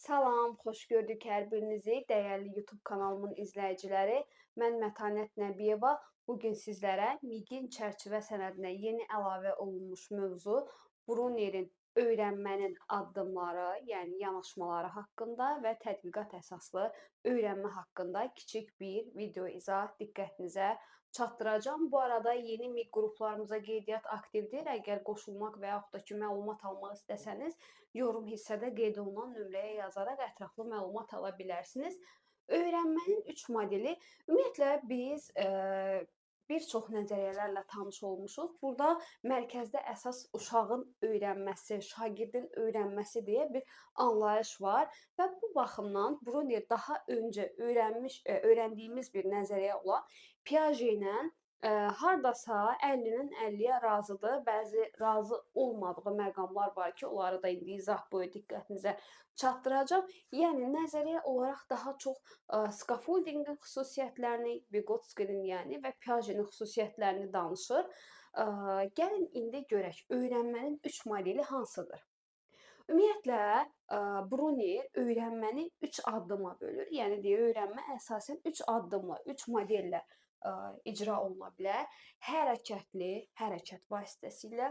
Salam, xoş gördük hər birinizi, dəyərli YouTube kanalımın izləyiciləri. Mən Mətanət Nəbiyeva. Bu gün sizlərə MİQ-in çərçivə sənədinə yeni əlavə olunmuş mövzu Brunerin öyrənmənin addımları, yəni yanaşmaları haqqında və tədqiqat əsaslı öyrənmə haqqında kiçik bir video izah diqqətinizə çatdıracağam. Bu arada yeni MİQ qruplarımıza qeydiyyat aktivdir. Əgər qoşulmaq və yaxud da ki, məlumat almaq istəsəniz, yorum hissədə qeyd olunan nömrəyə yazaraq ətraflı məlumat ala bilərsiniz. Öyrənmənin 3 modeli. Ümumiyyətlə biz bir çox nəzəriyyələrlə tanış olmuşuq. Burada mərkəzdə əsas uşağın öyrənməsi, şagirdin öyrənməsi deyə bir anlayış var və bu baxımdan Bruner daha öncə öyrəndiyimiz bir nəzəriyyə olan Piaget ilə hardasa 50-nin 50-yə razıdır. Bəzi razı olmadığı məqamlar var ki, onları da indi izah boyu diqqətinizə çatdıracağam. Yəni nəzəriyyə olaraq daha çox scaffoldingin xüsusiyyətlərini, Vygotsky'nin yəni və Piagetin xüsusiyyətlərini danışır. Gəlin indi görək, öyrənmənin 3 modeli hansıdır? Ümumiyyətlə, Bruner öyrənməni 3 addıma bölür. Yəni deyir, öyrənmə əsasən 3 addımla, 3 modellə icra oluna bilər. Hərəkətli, hərəkət vasitəsilə,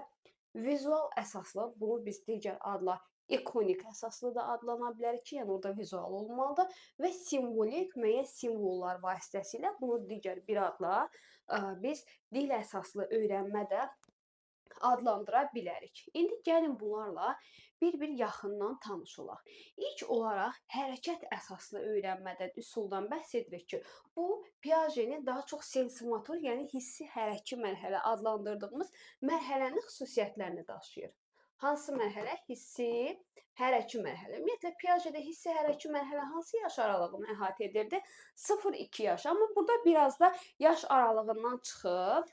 vizual əsaslı, bunu biz digər adla ikonik əsaslı da adlana bilərik ki, yəni orada vizual olmalıdır və simvolik, müəyyən simvollar vasitəsilə, bunu digər bir adla biz dil əsaslı öyrənmə də adlandıra bilərik. İndi gəlin bunlarla bir-bir yaxından tanış olaq. İlk olaraq hərəkət əsaslı öyrənmədən, üsuldan bəhs edirik ki, bu Piagetin daha çox sensimotor, yəni hissi hərəki mərhələ adlandırdığımız mərhələnin xüsusiyyətlərini daşıyır. Hansı mərhələ? Hissi hərəki mərhələ. Ümumiyyətlə, Piagetdə hissi hərəki mərhələ hansı yaş aralığını əhatə edirdi? 0-2 yaş. Amma burada biraz da yaş aralığından çıxıb,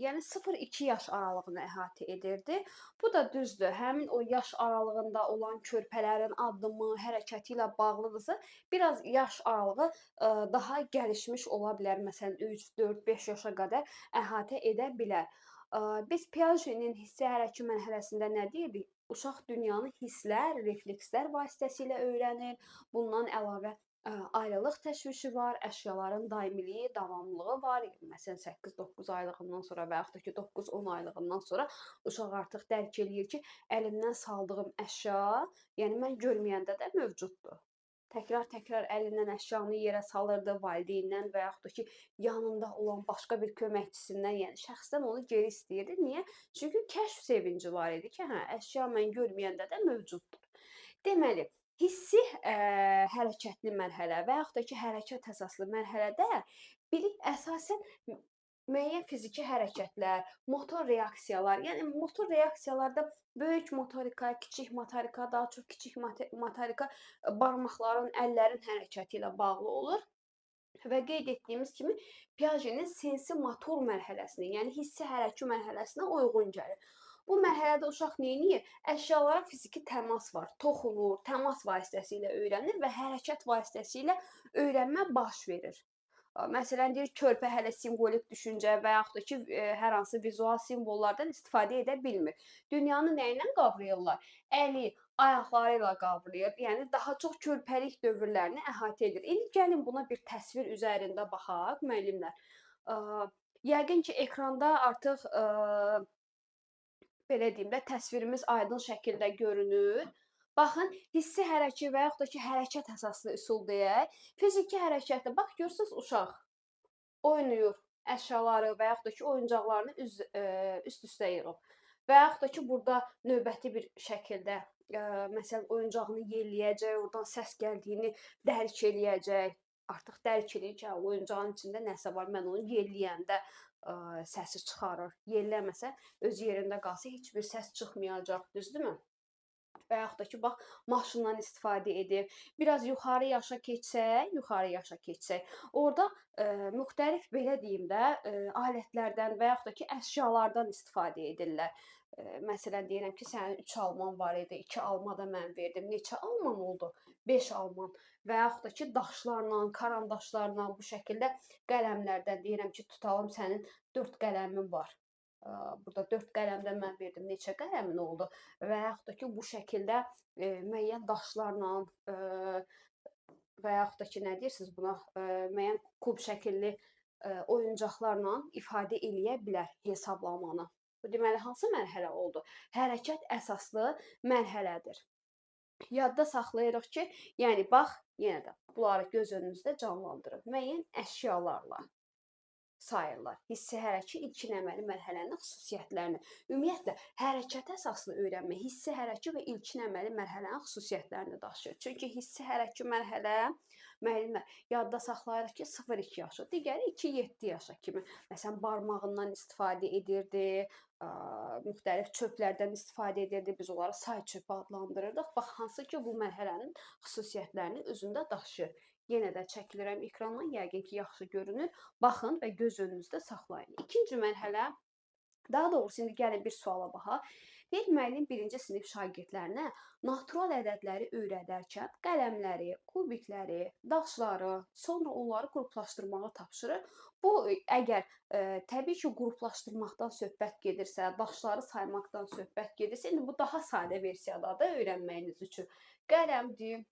yəni 0-2 yaş aralığını əhatə edirdi. Bu da düzdür. Həmin o yaş aralığında olan körpələrin addımı, hərəkəti ilə bağlıdırsa, biraz yaş aralığı daha gəlişmiş ola bilər. Məsələn, 3, 4, 5 yaşa qədər əhatə edə bilər. Biz Piagetin hissi hərəki mərhələsində nə deyirdik? Uşaq dünyanı hisslər, reflekslər vasitəsilə öyrənir. Bundan əlavə ayrılıq təşvişi var, əşyaların daimiliyi, davamlılığı var. Məsələn, 8-9 aylığından sonra və yaxud da ki, 9-10 aylığından sonra uşaq artıq dərk eləyir ki, əlimdən saldığım əşya, yəni mən görməyəndə də mövcuddur. Təkrar-təkrar əlindən əşyanı yerə salırdı, valideyndən və yaxud da ki, yanında olan başqa bir köməkçisindən, yəni şəxsdən onu geri istəyirdi. Niyə? Çünki kəşf sevinci var idi ki, hə, əşya mən görməyəndə də mövcuddur. Deməli, hissi hərəkətli mərhələ və yaxud da ki, hərəkət əsaslı mərhələdə bilik əsasən müəyyən fiziki hərəkətlər, motor reaksiyalar, yəni motor reaksiyalarda böyük motorika, kiçik motorika, daha çox kiçik motorika barmaqların, əllərin hərəkəti ilə bağlı olur. Və qeyd etdiyimiz kimi Piagetin sensi motor mərhələsinə, yəni hissi hərəki mərhələsinə uyğun gəlir. Bu mərhələdə uşaq nə edir? Əşyalara fiziki təmas var, toxunur, təmas vasitəsilə öyrənir və hərəkət vasitəsilə öyrənmə baş verir. Məsələn, deyir, körpə hələ simvolik düşüncə və yaxud da ki, hər hansı vizual simvollardan istifadə edə bilmir. Dünyanı nə ilə qavrayırlar? Əli, ayaqları ilə qavrayır. Yəni, daha çox körpəlik dövrlərini əhatə edir. İndi gəlin buna bir təsvir üzərində baxaq, müəllimlər. Yəqin ki, ekranda artıq, belə deyim də, təsvirimiz aydın şəkildə görünür. Baxın, hissi hərəki və yaxud da ki, hərəkət əsaslı üsul deyək. Fiziki hərəkətdə, bax, görürsünüz, uşaq oynayır əşyaları və yaxud da ki, oyuncaqlarını üst-üstə yığıb. Və yaxud da ki, burada növbəti bir şəkildə, məsələn, oyuncağını yelləyəcək, oradan səs gəldiyini dərk eləyəcək. Artıq dərk eləyir ki, oyuncağın içində nəsə var, mən onu yelləyəndə səsi çıxarır. Yelləməsə, öz yerində qalsa, heç bir səs çıxmayacaq, düzdürmü? Və yaxud da ki, bax, maşından istifadə edir. Biraz yuxarı yaşa keçsək, orada müxtəlif, belə deyim də, alətlərdən və yaxud da ki, əşyalardan istifadə edirlər. Məsələn, deyirəm ki, sənin 3 alman var idi, 2 alma da mən verdim. Neçə alman oldu? 5 alman. Və yaxud da ki, daşlarla, karandaşlarla, bu şəkildə qələmlərdən deyirəm ki, tutalım sənin 4 qələmin var. Burada 4 qələmdən mən verdim, neçə qələmin oldu və yaxud da ki, bu şəkildə müəyyən daşlarla və yaxud da ki, nə deyirsiniz buna, müəyyən kub şəkilli oyuncaqlarla ifadə eləyə bilər hesablamanı. Bu deməli, hansı mərhələ oldu? Hərəkət əsaslı mərhələdir. Yadda saxlayırıq ki, yəni bax, yenə də bunları göz önünüzdə canlandırın. Müəyyən əşyalarla sayırlar. Hissi hərəki ilkin əməli mərhələnin xüsusiyyətlərini. Ümumiyyətlə, hərəkət əsaslı öyrənmə hissi hərəki və ilkin əməli mərhələnin xüsusiyyətlərini daşıyır. Çünki hissi hərəki mərhələ, müəllimlər, yadda saxlayırıq ki, 0-2 yaşa, digəri 2-7 yaşa kimi. Məsələn, barmağından istifadə edirdi, müxtəlif çöplərdən istifadə edirdi. Biz onları say çöpü adlandırırdıq. Bax, hansı ki, bu mərhələnin xüsusiyyətlərini özündə daşıyır. Yenə də çəkilirəm ekrandan, yəqin ki, yaxşı görünür. Baxın və göz önünüzdə saxlayın. İkinci mərhələ, daha doğrusu indi gəlin bir suala baxaq. Deyir, müəllim birinci sinif şagirdlərinə natural ədədləri öyrədərkən qələmləri, kubikləri, daşları, sonra onları qruplaşdırmağı tapşırır. Bu, əgər təbii ki, qruplaşdırmaqdan söhbət gedirsə, daşları saymaqdan söhbət gedirsə, indi bu daha sadə versiyadadır öyrənməyiniz üçün. Qələmdir,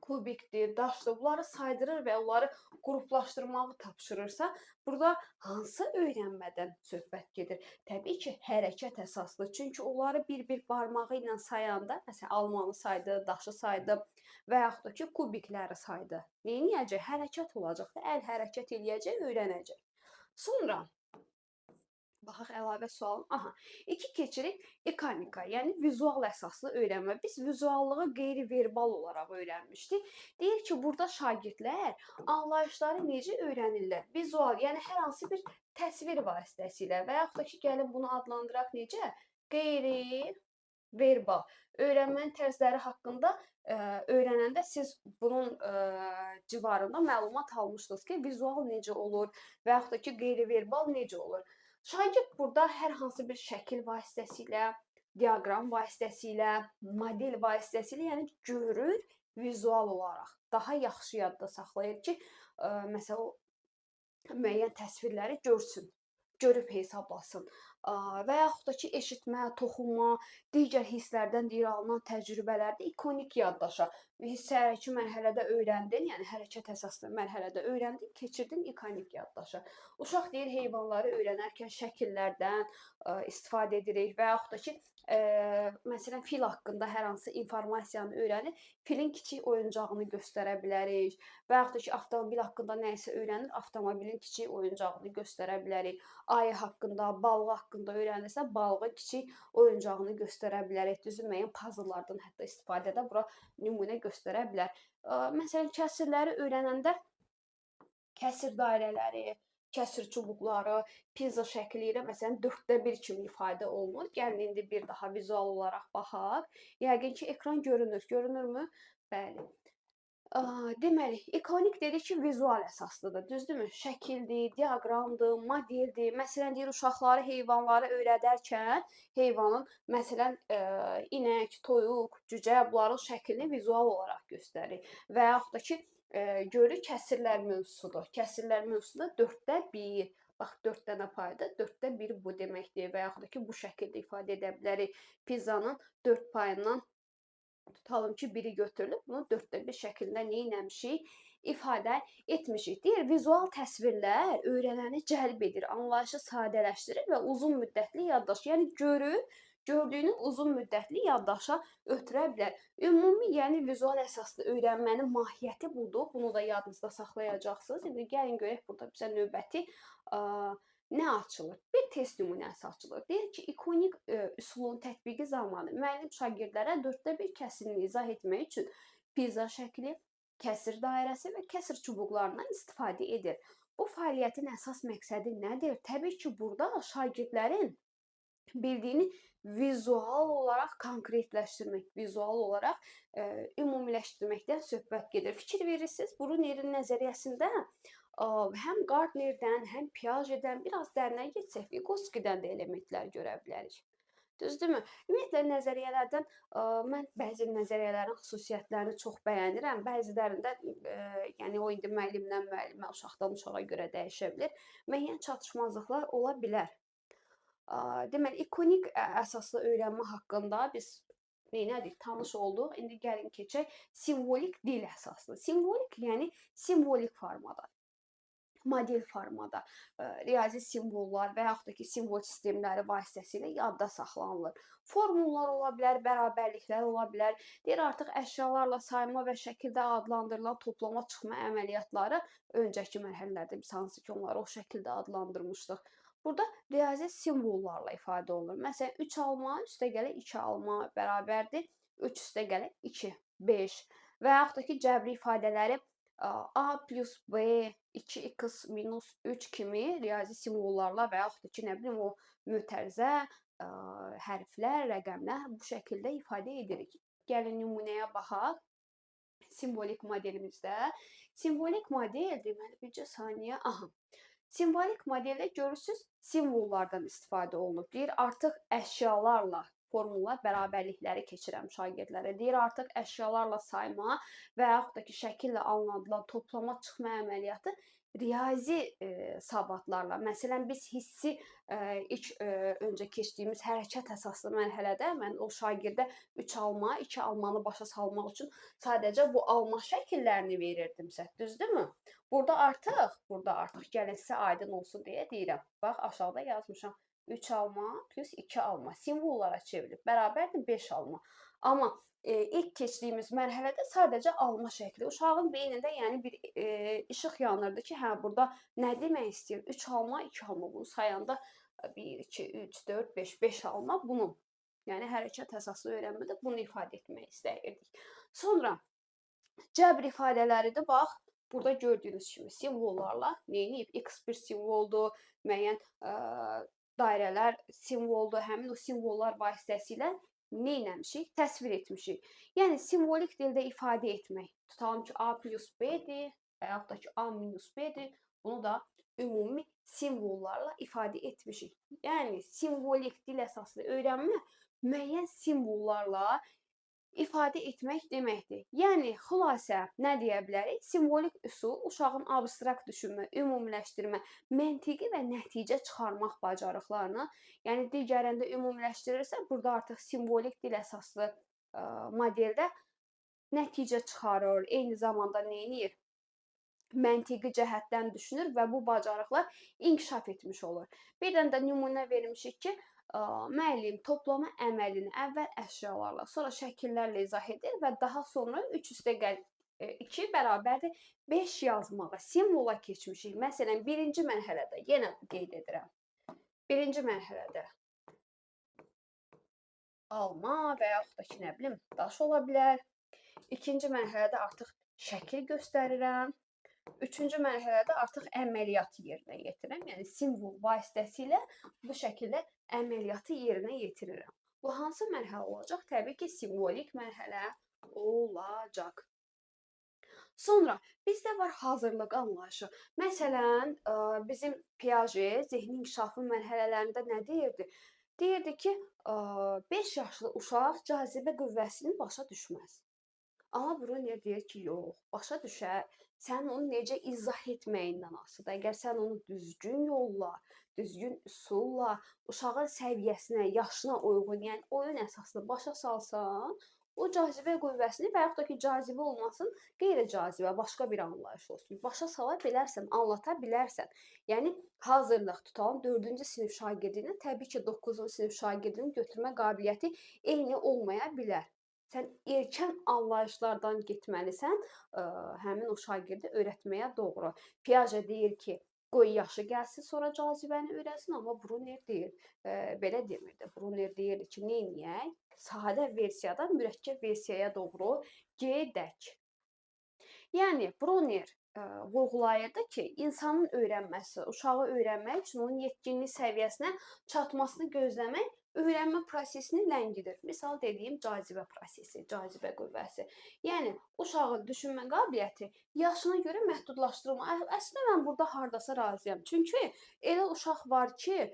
kubikdir, daşdır, bunları saydırır və onları qruplaşdırmağı tapşırırsa, burada hansı öyrənmədən söhbət gedir? Təbii ki, hərəkət əsaslı. Çünki onları bir-bir barmağı ilə sayanda, məsələn, almanı saydı, daşı saydı və yaxud da ki, kubikləri saydı. Neyniyəcək? Hərəkət olacaq da, əl hərəkət eləyəcək, öyrənəcək. Sonra baxaq əlavə sualın. Aha, 2 keçirik ikonika, yəni vizual əsaslı öyrənmə. Biz vizuallığı qeyri-verbal olaraq öyrənmişdik. Deyir ki, burada şagirdlər anlayışları necə öyrənirlər? Vizual, yəni hər hansı bir təsvir vasitəsilə və yaxud da ki, gəlin bunu adlandıraq necə? Qeyri-verbal. Öyrənmənin tərzləri haqqında öyrənəndə siz bunun civarında məlumat almışdınız ki, vizual necə olur və yaxud da ki, qeyri-verbal necə olur. Şagird burada hər hansı bir şəkil vasitəsilə, diaqram vasitəsilə, model vasitəsilə, yəni görür vizual olaraq. Daha yaxşı yadda saxlayır ki, məsələn, o müəyyən təsvirləri görsün, görüb hesablasın. Və yaxud da ki, eşitmə, toxunma, digər hisslərdən deyir, alınan təcrübələrdə ikonik yaddaşa. Hissi hərəki mərhələdə öyrəndin, yəni hərəkət əsaslı mərhələdə öyrəndin, keçirdin ikonik yaddaşa. Uşaq deyir, heyvanları öyrənərkən şəkillərdən istifadə edirik və yaxud da ki, məsələn, fil haqqında hər hansı informasiyanı öyrənir, filin kiçik oyuncağını göstərə bilərik və yaxud da ki, avtomobil haqqında nə isə öyrənir, avtomobilin kiçik oyuncağını göstərə bilərik. Ayı haqqında, balıq haqqında öyrənirsə, balığın kiçik oyuncağını göstərə bilərik. Düzü, müəyyən puzzlelardan hətta istifadədə bura nümunə göstərə bilər. Məsələn, kəsirləri öyrənəndə kəsir dairələri, kəsir çubuqları, pizza şəkli ilə məsələn 4-də 1 kimi ifadə olunur. Gəlin indi bir daha vizual olaraq baxaq. Yəqin ki, ekran görünür. Görünürmü? Bəli. Deməli, ikonik dedik ki, vizual əsaslıdır, düzdürmü? Şəkildir, diaqramdır, modeldir. Məsələn, deyir, uşaqları heyvanları öyrədərkən heyvanın, məsələn, inək, toyuq, cücə, bunların şəklini vizual olaraq göstərir. Və yaxud da ki, görürük, kəsirlər mövzusudur. Kəsirlər mövzusunda 4-də 1. Bax, 4 dənə payda, 4-də 1 bu deməkdir. Və yaxud da ki, bu şəkildə ifadə edə bilərik. Pizzanın 4 payından tutalım ki, biri götürülüb, bunu 4-də 1 şəklində nə etmişik? İfadə etmişik. Deyir, vizual təsvirlər öyrənəni cəlb edir, anlayışı sadələşdirir və uzun müddətli yaddaş, yəni görür, gördüyünü uzun müddətli yaddaşa ötürə bilər. Ümumi, yəni vizual əsaslı öyrənmənin mahiyyəti budur. Bunu da yadınızda saxlayacaqsınız. İndi gəlin görək burada bizə növbəti nə açılır? Bir test nümunəsi açılır. Deyir ki, ikonik üsulun tətbiqi zamanı müəllim şagirdlərə 4-də 1 kəsirini izah etmək üçün pizza şəkli, kəsir dairəsi və kəsir çubuqlarından istifadə edir. Bu fəaliyyətin əsas məqsədi nədir? Təbii ki, burada şagirdlərin bildiyini vizual olaraq konkretləşdirmək, vizual olaraq ümumiləşdirməkdən söhbət gedir. Fikir verirsiniz, Brunerin nəzəriyyəsində həm Gardnerdən, həm Piagetdən biraz dərinə getsək, Vygotskydən də elementlər görə bilərik. Düzdürmü? Ümumiyyətlə, nəzəriyyələrdən mən bəzi nəzəriyyələrin xüsusiyyətlərini çox bəyənirəm. Bəzilərində, yəni o indi müəllimdən müəllimə, uşaqdan uşağa görə dəyişə bilər. Müəyyən çatışmazlıqlar ola bilər. Deməli, ikonik əsaslı öyrənmə haqqında biz neynədik? Tanış olduq. İndi gəlin keçək simvolik dil əsaslı. Simvolik, yəni simvolik formada, model formada, riyazi simvollar və yaxud da ki, simvol sistemləri vasitəsilə yadda saxlanılır. Formullar ola bilər, bərabərliklər ola bilər. Deyir, artıq əşyalarla sayma və şəkildə adlandırılan toplama çıxma əməliyyatları öncəki mərhələlərdə biz hansı ki, onları o şəkildə adlandırmışdıq. Burada riyazi simvollarla ifadə olunur. Məsələn, 3 alma üstə gələ 2 alma bərabərdir. 3 üstə gələ 2, 5 və yaxud da ki, cəbri ifadələri A plus B, 2x minus 3 kimi riyazi simvollarla və yaxud da ki, nə bilim, o mötərizə, hərflər, rəqəmlər bu şəkildə ifadə edirik. Gəlin nümunəyə baxaq. Simvolik modelimizdə. Simvolik model, deməli, bircə saniyə, aha. Simvolik modeldə görürsünüz, simvollardan istifadə olunub. Deyir, artıq əşyalarla formullar, bərabərlikləri keçirəm şagirdlərə. Deyir, artıq əşyalarla sayma və yaxud da ki, şəkillə anladılan toplama çıxma əməliyyatı riyazi savadlarla. Məsələn, biz hissi ilk öncə keçdiyimiz hərəkət əsaslı mərhələdə mən o şagirdə 3 alma, 2 almanı başa salmaq üçün sadəcə bu alma şəkillərini verirdimsə, düzdürmü? Burada artıq gəlin sizə aydın olsun deyə deyirəm. Bax, aşağıda yazmışam. 3 alma plus 2 alma simvollara çevrilib, bərabərdir 5 alma. Amma ilk keçdiyimiz mərhələdə sadəcə alma şəkli. Uşağın beynində yəni bir işıq yanırdı ki, hə, burada nə demək istəyir? 3 alma, 2 alma. Bunu sayanda 1, 2, 3, 4, 5, 5 alma bunu. Yəni hərəkət əsaslı öyrənmədə bunu ifadə etmək istəyirdik. Sonra cəbr ifadələridir. Bax, burada gördüyünüz kimi simvollarla neyniyib? X bir simvoldur, müəyyən dairələr simvoldur. Həmin o simvollar vasitəsilə neynəmişik? Təsvir etmişik. Yəni, simvolik dildə ifadə etmək. Tutalım ki, A plus B-dir və yaxud da ki, A minus B-dir. Bunu da ümumi simvollarla ifadə etmişik. Yəni, simvolik dil əsaslı öyrənmə müəyyən simvollarla ifadə etmək deməkdir. Yəni, xülasə nə deyə bilərik? Simvolik üsul uşağın abstrakt düşünmə, ümumiləşdirmə, məntiqi və nəticə çıxarmaq bacarıqlarını, yəni digərində ümumiləşdirirsə, burada artıq simvolik dil əsaslı modeldə nəticə çıxarır, eyni zamanda nə edir? Məntiqi cəhətdən düşünür və bu bacarıqlar inkişaf etmiş olur. Bir dənə də nümunə vermişik ki, müəllim toplama əməlini əvvəl əşyalarla, sonra şəkillərlə izah edir və daha sonra 3 üstə gəl 2 bərabərdir 5 yazmağa, simvola keçmişik. Məsələn, birinci mərhələdə, yenə qeyd edirəm, birinci mərhələdə alma və yaxud da ki, nə bilim, daş ola bilər. İkinci mərhələdə artıq şəkil göstərirəm. Üçüncü mərhələdə artıq əməliyyatı yerinə yetirirəm. Yəni, simvol vasitəsilə bu şəkildə əməliyyatı yerinə yetirirəm. Bu hansı mərhələ olacaq? Təbii ki, simvolik mərhələ olacaq. Sonra bizdə var hazırlıq anlayışı. Məsələn, bizim Piaget zehni inkişafı mərhələlərində nə deyirdi? Deyirdi ki, 5 yaşlı uşaq cazibə qüvvəsini başa düşməz. Amma Brunner deyir ki, yox, başa düşər. Sən onu necə izah etməyindən asılıdır. Əgər sən onu düzgün yolla, düzgün üsulla, uşağın səviyyəsinə, yaşına uyğun, yəni oyun əsaslı başa salsan, o cazibə qüvvəsini və yaxud da ki, cazibə olmasın, qeyri-cazibə, başqa bir anlayış olsun. Başa sala bilərsən, anlata bilərsən. Yəni, hazırlıq tutalım, 4-cü sinif şagirdinin, təbii ki, 9-cu sinif şagirdinin götürmə qabiliyyəti eyni olmaya bilər. Sən erkən anlayışlardan getməlisən, həmin o şagirdi öyrətməyə doğru. Piaget deyir ki, qoy yaşı gəlsin, sonra cazibəni öyrənsin, amma Brunner deyir, belə demirdi. Brunner deyirdi ki, neyniyək? Sadə versiyadan mürəkkəb versiyaya doğru gedək. Yəni, Brunner vurğulayırdı ki, insanın öyrənməsi, uşağı öyrənmək üçün onun yetkinlik səviyyəsinə çatmasını gözləmək öyrənmə prosesini ləngidir. Misal dediyim cazibə prosesi, cazibə qüvvəsi. Yəni, uşağın düşünmə qabiliyyəti yaşına görə məhdudlaşdırılma. Əslində, mən burada hardasa razıyam. Çünki elə uşaq var ki,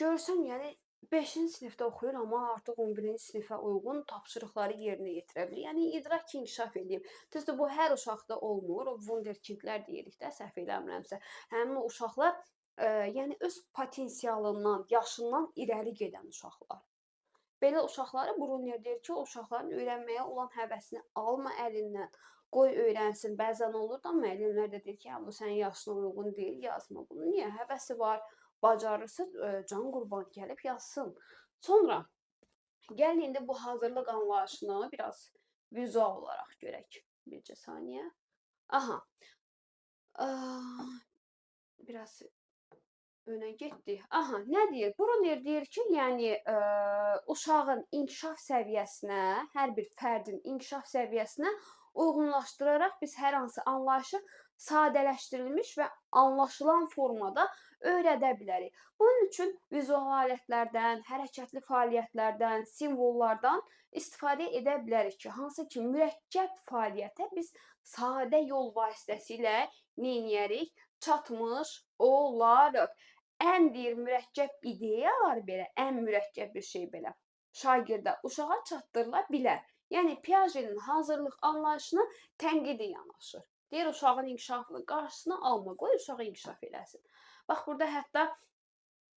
görsən, yəni, 5-ci sinifdə oxuyur, amma artıq 11-ci sinifə uyğun tapşırıqları yerinə yetirə bilir. Yəni, idrak inkişaf edib. Düzdür, bu hər uşaqda olmur. O wunderkindlər deyirik də, səhv eləmirəmsə. Həmin o uşaqlar Yəni öz potensialından, yaşından irəli gedən uşaqlar. Belə uşaqları Brunner deyir ki, o uşaqların öyrənməyə olan həvəsini alma əlindən, qoy öyrənsin. Bəzən olur da müəllimlər də deyir ki, hə, bu sənin yaşına uyğun deyil, yazma bunu. Niyə? Həvəsi var, bacarırsa, can qurban gəlib yazsın. Sonra gəlin indi bu hazırlıq anlayışını biraz vizual olaraq görək. Bircə saniyə. Aha. Biraz önə getdik. Aha, nə deyir? Brunner deyir ki, yəni uşağın inkişaf səviyyəsinə, hər bir fərdin inkişaf səviyyəsinə uyğunlaşdıraraq biz hər hansı anlayışı sadələşdirilmiş və anlaşılan formada öyrədə bilərik. Bunun üçün vizual alətlərdən, hərəkətli fəaliyyətlərdən, simvollardan istifadə edə bilərik ki, hansı ki, mürəkkəb fəaliyyətə biz sadə yol vasitəsilə neyniyərik? Çatmış olarıq. Ən deyir mürəkkəb ideyalar belə, ən mürəkkəb bir şey belə şagirdə, uşağa çatdırıla bilər. Yəni Piaget'in hazırlıq anlayışına tənqidi yanaşır. Deyir uşağın inkişafının qarşısını alma, qoy uşağı inkişaf eləsin. Bax burada hətta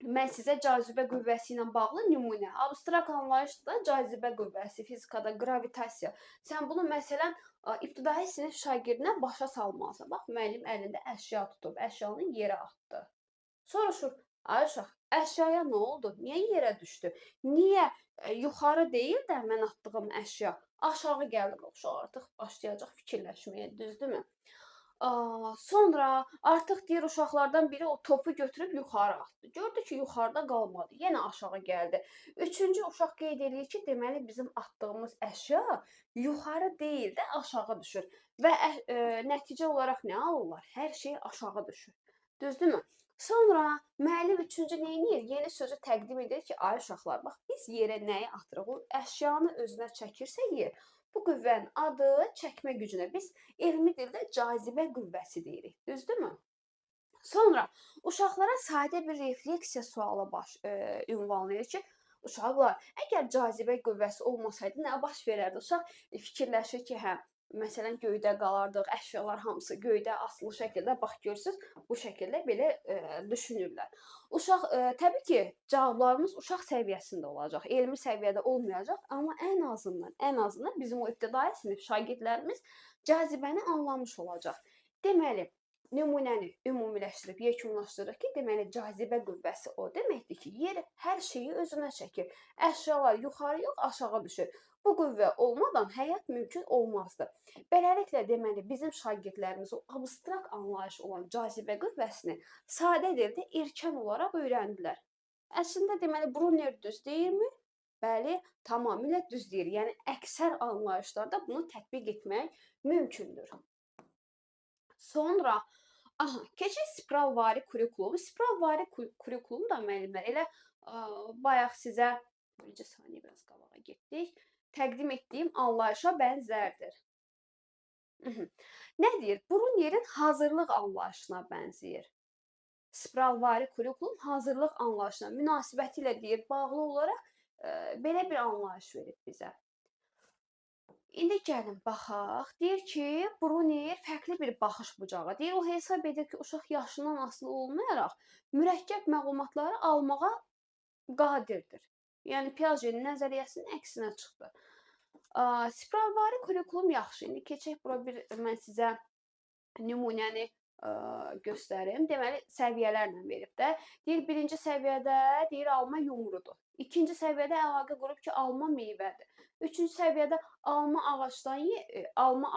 mən sizə cazibə qüvvəsi ilə bağlı nümunə, abstrakt anlayışda cazibə qüvvəsi, fizikada qravitasiya. Sən bunu məsələn ibtidai sinif şagirdinə başa salmalısan. Bax müəllim əlində əşya tutub, əşyanı yerə atdı. Soruşur, ay uşaq, əşyaya nə oldu? Niyə yerə düşdü? Niyə yuxarı deyil də mən atdığım əşya aşağı gəlir? Uşaq artıq başlayacaq fikirləşməyə, düzdürmü? Sonra artıq deyir uşaqlardan biri o topu götürüb yuxarı atdı. Gördü ki, yuxarıda qalmadı, yenə aşağı gəldi. Üçüncü uşaq qeyd eləyir ki, deməli bizim atdığımız əşya yuxarı deyil də aşağı düşür. Və nəticə olaraq nə alırlar? Hər şey aşağı düşür. Düzdürmü? Sonra müəllim üçüncü nə edir? Yeni sözü təqdim edir ki, ay uşaqlar, bax biz yerə nəyi atırıq? O əşyanı özünə çəkirsə yer. Bu qüvvənin adı çəkmə gücünə. Biz elmi dildə cazibə qüvvəsi deyirik. Düzdürmü? Sonra uşaqlara sadə bir refleksiya sualı ünvanlayır ki, uşaqlar, əgər cazibə qüvvəsi olmasaydı nə baş verərdi? Uşaq fikirləşir ki, hə, məsələn, göydə qalardıq, əşyalar hamısı göydə asılı şəkildə, bax görürsünüz, bu şəkildə belə düşünürlər. Uşaq, təbii ki, cavablarımız uşaq səviyyəsində olacaq, elmi səviyyədə olmayacaq, amma ən azından bizim o ibtidai sinif şagirdlərimiz cazibəni anlamış olacaq. Deməli, nümunəni ümumiləşdirib yekunlaşdırırıq ki, deməli, cazibə qüvvəsi o deməkdir ki, yer hər şeyi özünə çəkir. Əşyalar yuxarı yox, aşağı düşür. Bu qüvvə olmadan həyat mümkün olmazdı. Beləliklə, deməli, bizim şagirdlərimiz o abstrakt anlayış olan cazibə qüvvəsini sadə dildə erkən olaraq öyrəndilər. Əslində, deməli, Brunner düz deyirmi? Bəli, tamamilə düz deyir. Yəni, əksər anlayışlarda bunu tətbiq etmək mümkündür. Sonra, aha, keçək spiralvari kurikulum. Spiralvari kurikulum da müəllimlər elə bayaq sizə, bircə saniyə biraz qabağa getdik, təqdim etdiyim anlayışa bənzərdir. Nə deyir? Brunnerin hazırlıq anlayışına bənzəyir. Spiralvari kurikulum hazırlıq anlayışına münasibəti ilə deyir, bağlı olaraq belə bir anlayış verib bizə. İndi gəlin baxaq. Deyir ki, Brunner fərqli bir baxış bucağı. Deyir, o hesab edir ki, uşaq yaşından asılı olmayaraq mürəkkəb məlumatları almağa qadirdir. Yəni, Piaget'in nəzəriyyəsinin əksinə çıxdı. Spiralvari kurikulum yaxşı. İndi keçək bura bir, mən sizə nümunəni göstərim. Deməli, səviyyələrlə verib də. Deyir, birinci səviyyədə, deyir, alma yumrudur. İkinci səviyyədə əlaqə qurub ki, alma meyvədir. Üçüncü səviyyədə alma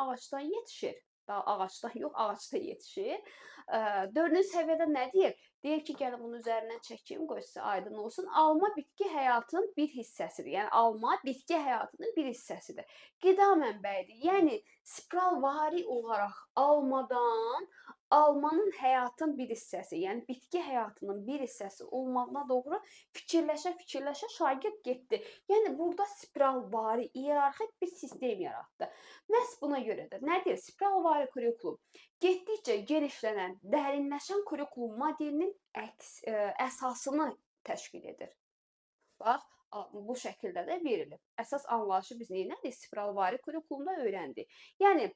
ağacdan yetişir. Daha ağacdan yox, ağacda yetişir. Dördüncü səviyyədə nə deyir? Deyir ki, gəlin bunun üzərindən çəkim, qoy sizə aydın olsun. Alma bitki həyatının bir hissəsidir. Yəni, alma bitki həyatının bir hissəsidir. Qida mənbəyidir. Yəni, spiralvari olaraq almadan, almanın həyatın bir hissəsi, yəni bitki həyatının bir hissəsi olmağına doğru fikirləşə-fikirləşə şagird getdi. Yəni, burada spiralvari, iyerarxik bir sistem yaratdı. Məhz buna görədir. Nə deyir? Spiralvari kurikulum getdikcə genişlənən, dərinləşən kurikulum modelinin əsasını təşkil edir. Bax, bu şəkildə də verilib. Əsas anlayışı biz nə elədik? Spiralvari kurikulumda öyrəndik. Yəni,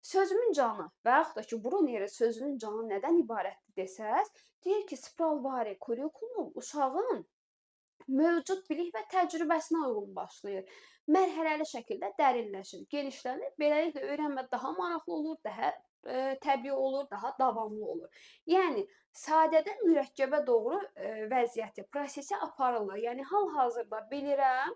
Sözümün canı və yaxud da ki, Brunnerin sözünün canı nədən ibarətdir desəz, deyir ki, spiralvari kurikulum uşağın mövcud bilik və təcrübəsinə uyğun başlayır. Mərhələli şəkildə dərinləşir, genişlənir. Beləliklə öyrənmə daha maraqlı olur, daha təbii olur, daha davamlı olur. Yəni sadədən mürəkkəbə doğru vəziyyəti, prosesi aparırlar. Yəni hal-hazırda bilirəm,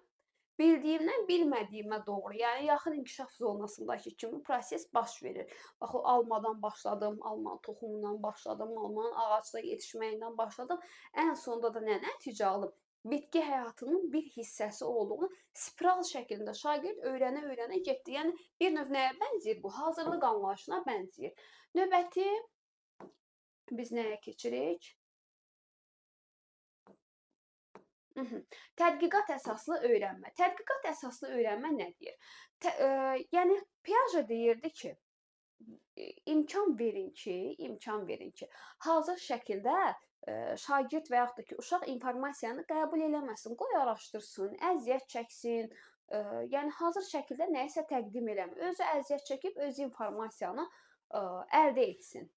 bildiyimdən bilmədiyimə doğru, yəni yaxın inkişaf zonasındakı kimi proses baş verir. Bax, o almadan başladım, almanın toxumundan başladım, almanın ağacda yetişməyindən başladım. Ən sonda da nə nəticə aldım? Bitki həyatının bir hissəsi olduğunu spiral şəklində şagird öyrənə-öyrənə getdi. Yəni bir növ nəyə bənzəyir bu? Hazırlıq anlayışına bənzəyir. Növbəti biz nəyə keçirik? Tədqiqat əsaslı öyrənmə. Tədqiqat əsaslı öyrənmə nə deyir? Yəni Piaget deyirdi ki, imkan verin ki, hazır şəkildə şagird və yaxud da ki, uşaq informasiyanı qəbul eləməsin, qoy araşdırsın, əziyyət çəksin, yəni hazır şəkildə nəyisə təqdim eləmir. Özü əziyyət çəkib, özü informasiyanı əldə etsin.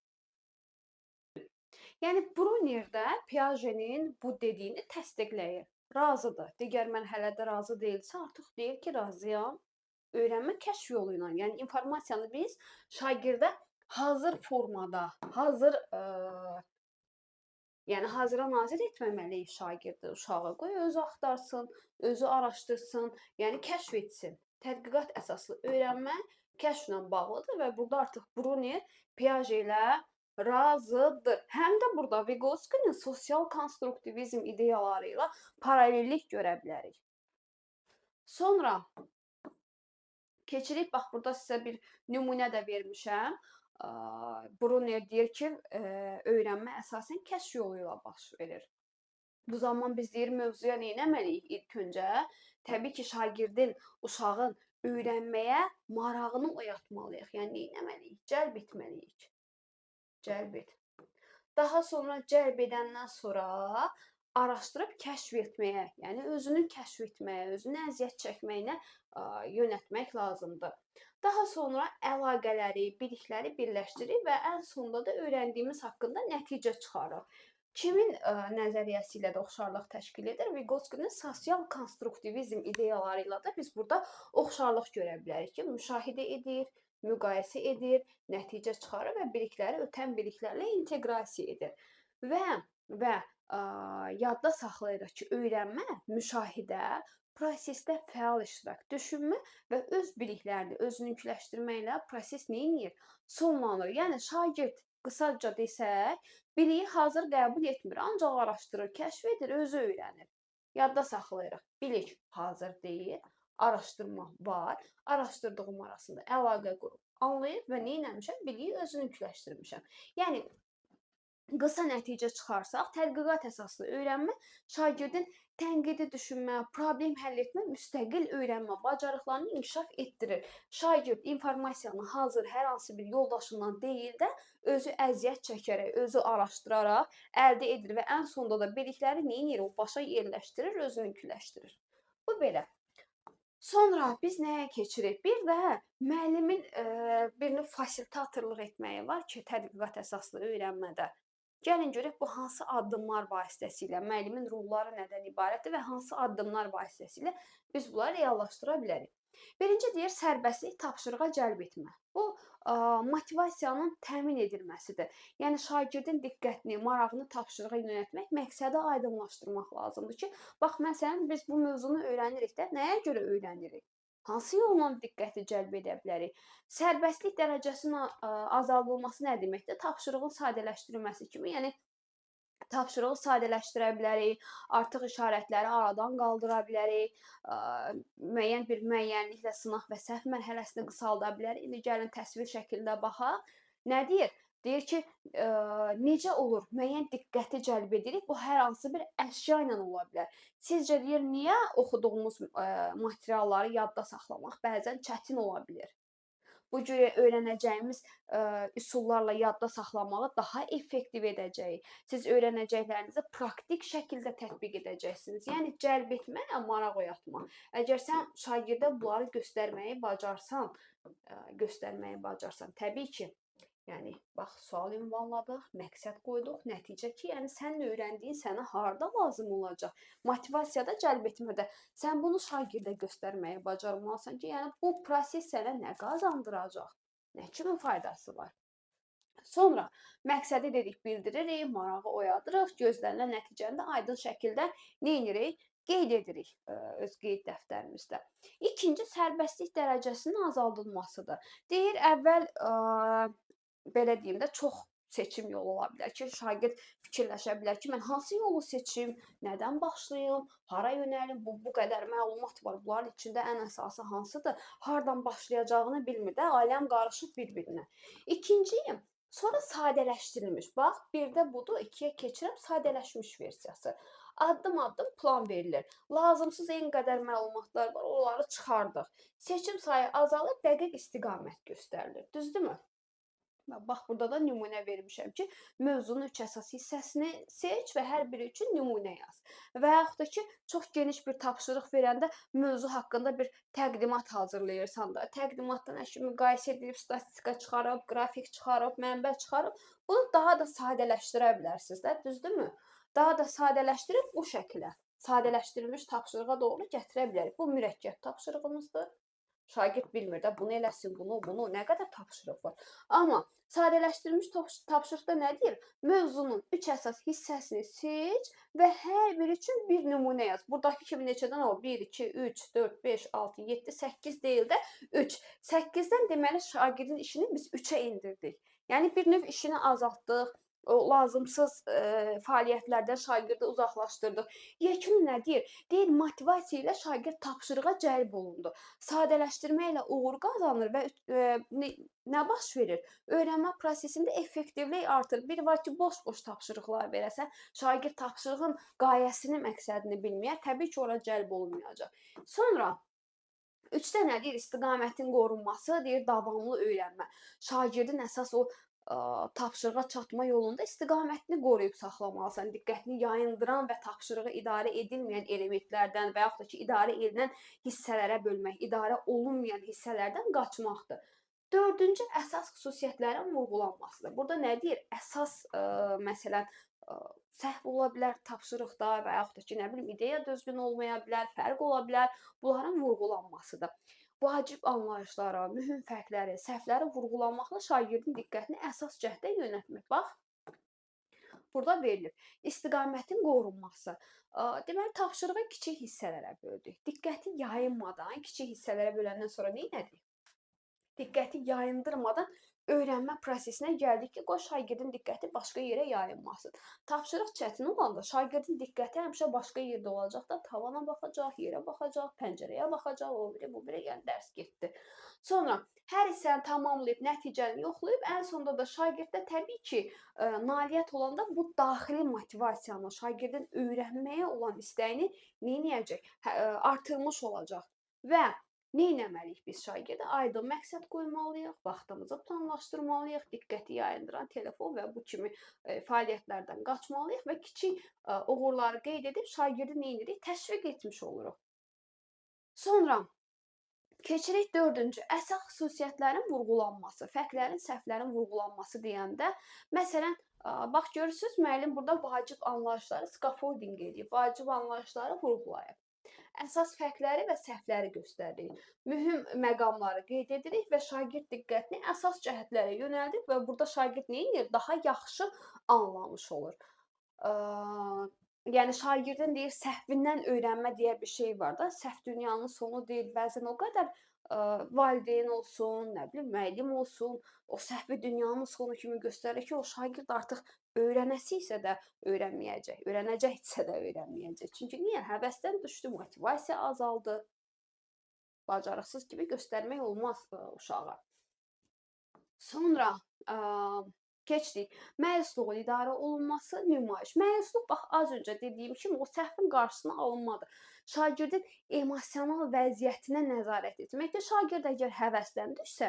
Yəni Brunner də Piagetin bu dediyini təsdiqləyir, razıdır. Digər mərhələdə razı deyilsə, artıq deyir ki, razıyam. Öyrənmə kəşf yolu ilə, yəni informasiyanı biz şagirdə hazır formada, hazır yəni hazıra nazir etməməliyik şagirdi, uşağı. Qoy özü axtarsın, özü araşdırsın, yəni kəşf etsin. Tədqiqat əsaslı öyrənmə kəşflə bağlıdır və burada artıq Brunner Piaget ilə razıdır. Həm də burada Vygotsky'nin sosial konstruktivizm ideyaları ilə paralellik görə bilərik. Sonra keçirik, bax burada sizə bir nümunə də vermişəm. Brunner deyir ki, öyrənmə əsasən kəşf yolu ilə baş verir. Bu zaman biz deyir, mövzuya nə etməliyik ilk öncə? Təbii ki, şagirdin, uşağın öyrənməyə marağını oyatmalıyıq. Yəni, nə etməliyik? Cəlb etməliyik. Cəlb et. Daha sonra cəlb edəndən sonra araşdırıb kəşf etməyə, yəni özünü kəşf etməyə, özünü əziyyət çəkməyinə yönəltmək lazımdır. Daha sonra əlaqələri, bilikləri birləşdirir və ən sonda da öyrəndiyimiz haqqında nəticə çıxarır. Kimin nəzəriyyəsi ilə də oxşarlıq təşkil edir? Vygotsky'nin sosial konstruktivizm ideyaları ilə də biz burada oxşarlıq görə bilərik ki, müşahidə edir, müqayisə edir, nəticə çıxarır və bilikləri ötən biliklərlə inteqrasiya edir. Və yadda saxlayırıq ki, öyrənmə, müşahidə, prosesdə fəal iştirak, düşünmə və öz biliklərini özününküləşdirməklə proses nə edir? Sonlanır. Yəni şagird qısaca desək, biliyi hazır qəbul etmir, ancaq araşdırır, kəşf edir, özü öyrənir. Yadda saxlayırıq. Bilik hazır deyil, araşdırma var, araşdırdığım arasında əlaqə qurub, anlayıb və nə etmişəm? Biliyi özününküləşdirmişəm. Yəni qısa nəticə çıxarsaq, tədqiqat əsaslı öyrənmə şagirdin tənqidi düşünmə, problem həll etmə, müstəqil öyrənmə bacarıqlarını inkişaf etdirir. Şagird informasiyanı hazır hər hansı bir yoldaşından deyil də, özü əziyyət çəkərək, özü araşdıraraq əldə edir və ən sonda da bilikləri nə edir? O başa yerləşdirir, özününküləşdirir. Bu belə. Sonra biz nəyə keçirik? Bir də müəllimin bir növ fasilitatorluq etməyi var ki, tədqiqat əsaslı öyrənmədə. Gəlin görək bu hansı addımlar vasitəsilə, müəllimin rolları nədən ibarətdir və hansı addımlar vasitəsilə biz bunları reallaşdıra bilərik. Birinci deyir, sərbəstlik tapşırığa cəlb etmə. Bu, motivasiyanın təmin edilməsidir. Yəni, şagirdin diqqətini, marağını tapşırığa yönəltmək, məqsədi aydınlaşdırmaq lazımdır ki, bax, məsələn, biz bu mövzunu öyrənirik də, nəyə görə öyrənirik? Hansı yolla diqqəti cəlb edə bilərik? Sərbəstlik dərəcəsinin azaldılması nə deməkdir? Tapşırığın sadələşdirilməsi kimi, yəni tapşırığı sadələşdirə bilərik, artıq işarətləri aradan qaldıra bilərik, müəyyən bir müəyyənliklə sınaq və səhv mərhələsini qısalda bilərik. İndi gəlin təsvir şəklində baxaq. Nə deyir? Deyir ki, necə olur? Müəyyən diqqəti cəlb edirik. Bu, hər hansı bir əşya ilə ola bilər. Sizcə deyir, niyə oxuduğumuz materialları yadda saxlamaq bəzən çətin ola bilir? Bu cür öyrənəcəyimiz üsullarla yadda saxlamağı daha effektiv edəcəyik. Siz öyrənəcəklərinizi praktik şəkildə tətbiq edəcəksiniz. Yəni cəlb etmə, maraq oyatma. Əgər sən şagirdə bunları göstərməyi bacarsan, təbii ki, yəni bax sual ünvanladıq, məqsəd qoyduq, nəticə ki, yəni sənin öyrəndiyin sənə harda lazım olacaq? Motivasiyada, cəlb etmədə sən bunu şagirdə göstərməyi bacarmalısan ki, yəni bu proses sənə nə qazandıracaq, nə kimi faydası var? Sonra məqsədi dedik, bildiririk, marağı oyadırıq, gözlənilən nəticəni də aydın şəkildə nə edirik? Qeyd edirik öz qeyd dəftərimizdə. İkinci, sərbəstlik dərəcəsinin azaldılmasıdır. Deyir, əvvəl belə deyim də, çox seçim yolu ola bilər ki, şagird fikirləşə bilər ki, mən hansı yolu seçim, nədən başlayım, hara yönəlim, bu qədər məlumat var, bunların içində ən əsası hansıdır, hardan başlayacağını bilmir də, aləm qarışıb bir-birinə. İkinci, sonra sadələşdirilmiş. Bax, birdə budur, ikiyə keçirəm, sadələşmiş versiyası. Addım-addım plan verilir. Lazımsız en qədər məlumatlar var, onları çıxardıq. Seçim sayı azalır, dəqiq istiqamət göstərilir. Düzdürmü? Bax, burada da nümunə vermişəm ki, mövzunun üç əsas hissəsini seç və hər biri üçün nümunə yaz. Və yaxud da ki, çox geniş bir tapşırıq verəndə mövzu haqqında bir təqdimat hazırlayırsan da, təqdimatdan əşi müqayisə edib, statistika çıxarıb, qrafik çıxarıb, mənbə çıxarıb, bunu daha da sadələşdirə bilərsiniz də, düzdürmü? Daha da sadələşdirib bu şəkilə, sadələşdirilmiş tapşırığa doğru gətirə bilərik. Bu mürəkkəb tapşırığımızdır. Şagird bilmir də, bunu eləsin, bunu, bunu, nə qədər tapşırıq var. Amma sadələşdirilmiş tapşırıqda nə deyir? Mövzunun üç əsas hissəsini seç və hər biri üçün bir nümunə yaz. Buradakı kimi neçədən o? 1, 2, 3, 4, 5, 6, 7, 8 deyil də 3. 8-dən deməli şagirdin işini biz 3-ə indirdik. Yəni bir növ işini azaltdıq. O lazımsız fəaliyyətlərdən şagirdi uzaqlaşdırdıq. Yekun nə deyir? Deyir, motivasiya ilə şagird tapşırığa cəlb olundu. Sadələşdirmə ilə uğur qazanır və nə baş verir? Öyrənmə prosesində effektivlik artır. Bir var ki, boş-boş tapşırıqlar verəsən, şagird tapşırığın qayəsini, məqsədini bilməyər, təbii ki, ora cəlb olunmayacaq. Sonra 3-də nə deyir? İstiqamətin qorunması, deyir, davamlı öyrənmə. Şagirdin əsas o tapşırığa çatma yolunda istiqamətini qoruyub saxlamalısan. Diqqətini yayındıran və tapşırığı idarə edilməyən elementlərdən və yaxud da ki, idarə edilən hissələrə bölmək, idarə olunmayan hissələrdən qaçmaqdır. Dördüncü, əsas xüsusiyyətlərin vurğulanmasıdır. Burada nə deyir? Əsas, məsələn, səhv ola bilər tapşırıqda və yaxud da ki, nə bilim, ideya düzgün olmaya bilər, fərq ola bilər. Bunların vurğulanmasıdır. Vacib anlayışlara, mühüm fərqləri, səhvləri vurğulanmaqla şagirdin diqqətini əsas cəhdə yönəltmək. Bax, burada verilib. İstiqamətin qorunması. Deməli, tapşırığı kiçik hissələrə böldük. Diqqəti yayınmadan, kiçik hissələrə böləndən sonra nə etdik? Diqqəti yayındırmadan öyrənmə prosesinə gəldik ki, qoy şagirdin diqqəti başqa yerə yayınmasın. Tapşırıq çətin olanda şagirdin diqqəti həmişə başqa yerdə olacaq da, tavana baxacaq, yerə baxacaq, pəncərəyə baxacaq, o biri, bu biri, yəni dərs getdi. Sonra hər hissəni tamamlayıb, nəticəni yoxlayıb, ən sonda da şagirddə təbii ki, nailiyyət olanda bu daxili motivasiyanı, şagirdin öyrənməyə olan istəyini nə edəcək? Artırmış olacaq və nə etməliyik biz şagirdə? Aydın məqsəd qoymalıyıq, vaxtımızı planlaşdırmalıyıq, diqqəti yayındıran telefon və bu kimi fəaliyyətlərdən qaçmalıyıq və kiçik uğurları qeyd edib şagirdi nə edirik? Təşviq etmiş oluruq. Sonra keçirik dördüncü, əsas xüsusiyyətlərin vurğulanması, fərqlərin, səhvlərin vurğulanması deyəndə, məsələn, bax görürsünüz, müəllim burada vacib anlayışları scaffolding edib, vacib anlayışları vurğulayıb. Əsas fərqləri və səhvləri göstəririk. Mühüm məqamları qeyd edirik və şagird diqqətini əsas cəhətlərə yönəldir və burada şagird nə edir? Daha yaxşı anlamış olur. Yəni şagirdin deyir, səhvindən öyrənmə deyə bir şey var da. Səhv dünyanın sonu deyil. Bəzən o qədər valideyn olsun, nə bilim, müəllim olsun, o səhvi dünyanın sonu kimi göstərir ki, o şagird artıq öyrənəsi isə də öyrənməyəcək, öyrənəcəksə də öyrənməyəcək. Çünki niyə? Həvəsdən düşdü, motivasiya azaldı. Bacarıqsız kimi göstərmək olmaz uşağa. Sonra keçdik. Məyusluğun idarə olunması, nümayiş. Məyusluq, bax, az öncə dediyim kimi, o səhvin qarşısına alınmadır. Şagirdin emosional vəziyyətinə nəzarət etməkdir. Şagird əgər həvəsdən düşsə,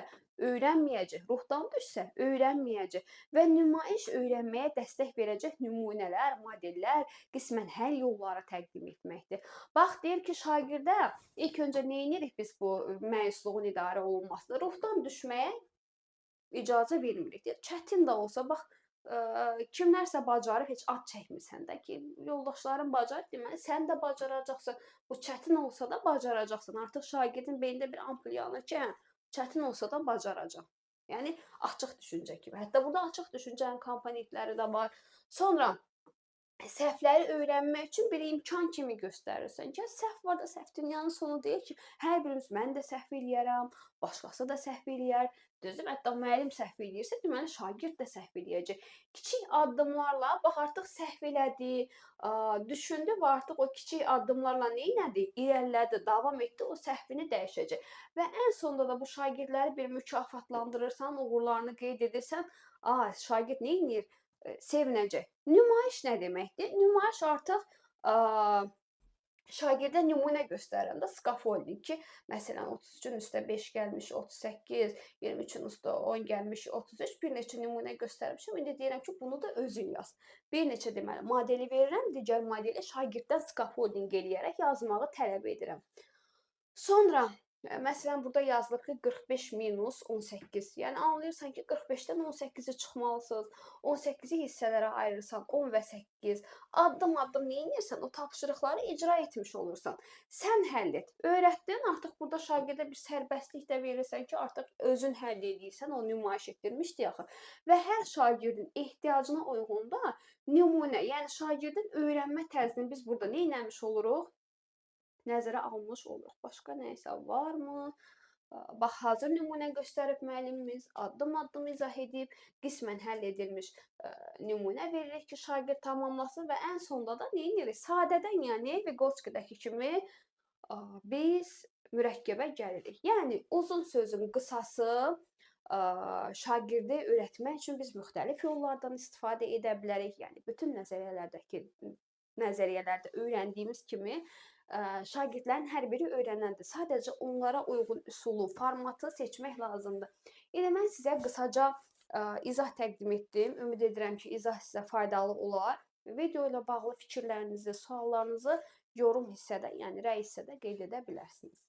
öyrənməyəcək, ruhdan düşsə, öyrənməyəcək və nümayiş öyrənməyə dəstək verəcək nümunələr, modellər, qismən həll yolları təqdim etməkdir. Bax, deyir ki, şagirdə ilk öncə nə edirik biz bu məyusluğun idarə olunmasında? Ruhdan düşməyə icazə vermirik. Deyir, çətin də olsa, bax, kimlərsə bacarır, heç ad çəkmirsən də ki, yoldaşların bacarır, deməli sən də bacaracaqsan. Bu çətin olsa da bacaracaqsan. Artıq şagirdin beynində bir ampul yanır ki, hə, çətin olsa da bacaracaq. Yəni açıq düşüncə kimi. Hətta burada açıq düşüncənin komponentləri də var. Sonra səhvləri öyrənmək üçün bir imkan kimi göstərirsən ki, səhv var da səhv dünyanın sonu deyil ki, hər birimiz, mən də səhv eləyərəm, başqası da səhv eləyər. Düzdür? Hətta müəllim səhv eləyirsə, deməli şagird də səhv eləyəcək. Kiçik addımlarla, bax artıq səhv elədi, düşündü və artıq o kiçik addımlarla nə elədi? İrəlilədi, davam etdi, o səhvini dəyişəcək. Və ən sonda da bu şagirdləri bir mükafatlandırırsan, uğurlarını qeyd edirsən, şagird nə eləyir? Sevinəcək. Nümayiş nə deməkdir? Nümayiş artıq şagirdə nümunə göstərirəm də, scaffolding ki, məsələn 33-ün üstə 5 gəlmiş, 38, 23-ün üstə 10 gəlmiş, 33, bir neçə nümunə göstərmişəm. İndi deyirəm ki, bunu da özün yaz. Bir neçə deməli modeli verirəm, digər modeli şagirddən scaffolding eləyərək yazmağı tələb edirəm. Sonra məsələn, burada yazılır ki, 45 minus 18. Yəni, anlayırsan ki, 45-dən 18-i çıxmalısınız. 18-i hissələrə ayırırsan, 10 və 8. Addım-addım nə edirsən, o tapşırıqları icra etmiş olursan. Sən həll et. Öyrətdin, artıq burada şagirdə bir sərbəstlik də verirsən ki, artıq özün həll edirsən, o nümayiş etdirmişdi axı. Və hər şagirdin ehtiyacına uyğun da nümunə, yəni şagirdin öyrənmə tərzini biz burada nə etmiş oluruq? Nəzərə almış oluruq. Başqa nəyisə varmı? Bax, hazır nümunə göstərib müəllimimiz, addım-addım izah edib, qismən həll edilmiş nümunə veririk ki, şagird tamamlasın və ən sonda da nə edirik? Sadədən, yəni Vygotsky'dakı kimi biz mürəkkəbə gəlirik. Yəni, uzun sözün qısası, şagirdi öyrətmək üçün biz müxtəlif yollardan istifadə edə bilərik. Yəni, bütün nəzəriyyələrdə öyrəndiyimiz kimi şagirdlərin hər biri öyrənəndir. Sadəcə onlara uyğun üsulu, formatı seçmək lazımdır. İndi mən sizə qısaca izah təqdim etdim. Ümid edirəm ki, izah sizə faydalı olar. Video ilə bağlı fikirlərinizi, suallarınızı yorum hissədə, yəni rəy hissədə qeyd edə bilərsiniz.